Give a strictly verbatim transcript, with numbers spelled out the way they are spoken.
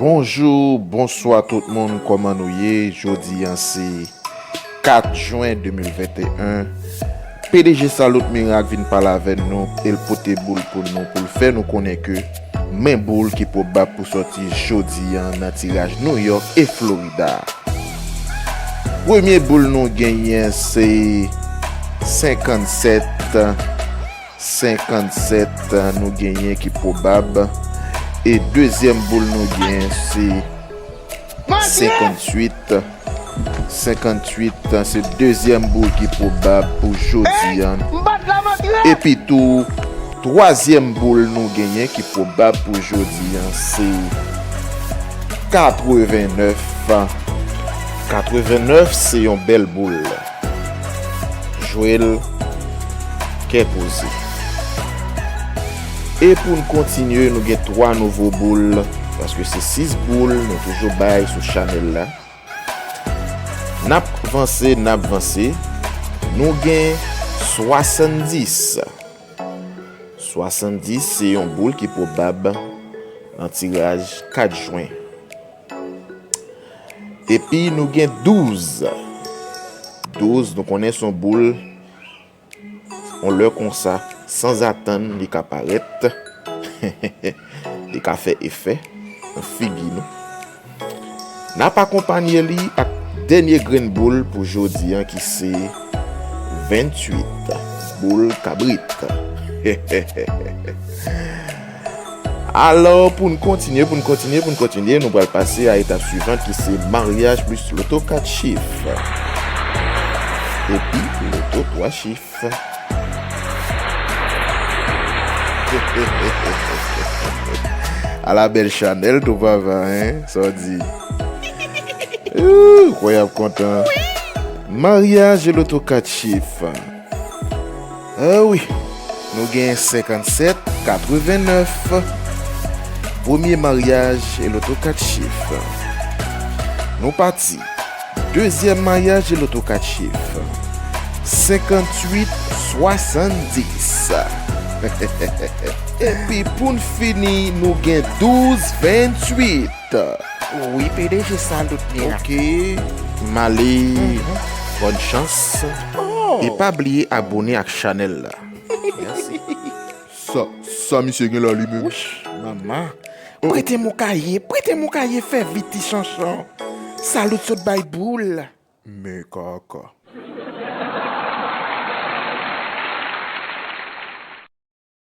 Bonjou, bonswa tout moun, kòman nou ye? Jodi a se kat jen de mil venteyen. P D G Salot Mirak vin pale avè nou e l pote boul pou nou, pou l fè nou konnen ke men boul ki pwobab pou sòti jodi a nan tiraj New York e Florida. Premye boul nou genyen se senkannsèt, senkannsèt nou genyen ki pwobab. E dezyèm boul nou genyen se senkantuit. Senkantuit se dezyèm boul ki pwobab pou jodi a. Epi tou, twazyèm boul nou genyen ki pwobab pou jodi a se katrevennèf. Katrevennèf se yon bèl boul. Jwe l kè poze. E pou n kontinye, nou gen twa nouvo boul, paske se sis boul nou toujou bay sou chanèl la. N ap vanse, n ap vanse. Nou gen swasanndis. Swasanndis se yon boul ki pwobab nan tiraj kat jen. Epi nou gen douz. Douz, nou konnen se yon boul, yon lè konsa, sanzatann, li ka parèt, li ka fè efè nan figi nou. N ap akonpanye li ak dènye grenn boul pou jodi a, ki se venntuit, boul kabrit. Alò, pou n kontinye, pou n kontinye, pou n kontinye, nou pral pase a etap swivan ki se maryaj plis loto kat chif. Epi loto twa chif. Ala bèl chanèl tou papa, hein? Sa w di? Ooh, kwè y ap kontan. Maryaj e loto kat chif. Ah wi, nou gen senkannsèt katrevennèf. Premye maryaj e loto kat chif. Nou pati. Dezyèm maryaj e loto kat chif. Senkantuit swasanndis. Epi pou n fini, nou gen douz venntuit. Wi, P D G Salot Mirak. Ok. M ale. Bòn chans. Oh. E pa bliye abone ak chanèl la. Mèsi. Sa, sa misye gen la li menm? Wouch, manman. Oh. Prete m yon kaye, prete m yon kaye, fè vit ti chanchon. Salot sot bay boul. Men kaka.